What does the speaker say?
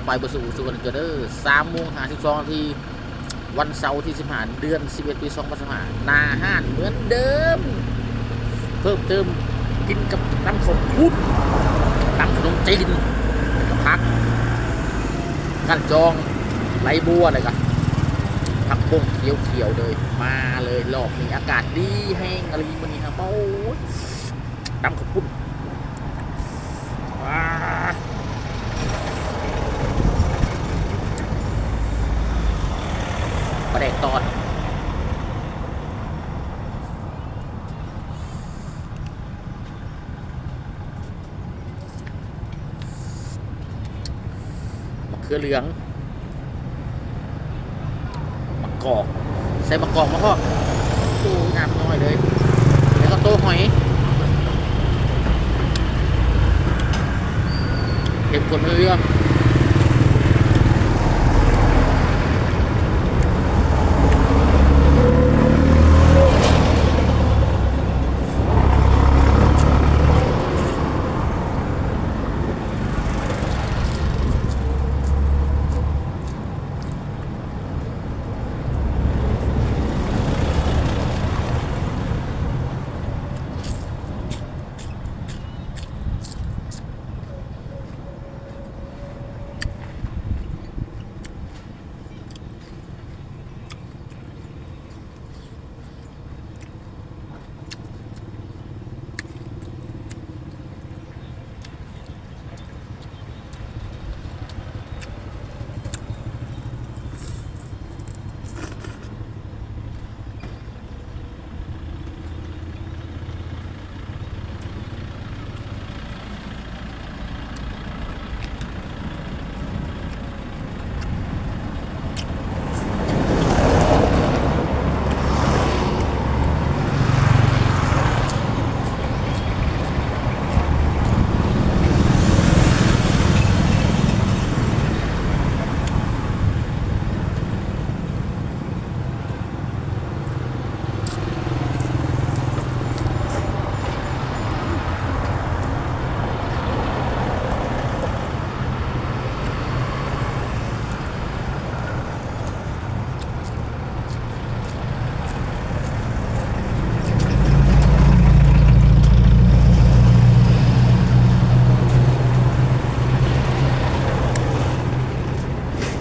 ໄປເບິດສູ່ສູ່ຄົນເດີ ສາມໂມງຫ້າສິບສອງນາທີ ວັນເສົາທີສິບຫ້າ ເດືອນສິບເອັດ ປີສອງພັນຊາວຫ້າ ໜ້າຮ້ານເໝືອນເດີມ ເພີ່ມເຕີມ ກິນກັບຕຳເຂົ້າປຸ້ນ ຕຳຂະໜົມຈີນ ແລ້ວກໍຜັກ ກ້ານຈອງ ໄຫຼບົວ ແລ້ວກໍຜັກບົ້ງຂຽວໆເລີຍ ມາເລີຍ ລອບນີ້ອາກາດດີແຮງອີ່ຫຼີມື້ນີ້ຮະ ໂອ້ຍ ຕຳເຂົ້າປຸ້ນ ອາ ປາແດກຕອນ ມະເຂືອເຫຼືອງ ມະກອກ ໃສ່ມະກອກມາພ້ອມ ໂອ້ ງາມນ້ອຍເລີຍ ແລ້ວກໍໂຕຫອຍ ເຂັ້ມຂ້ນເລື່ອງ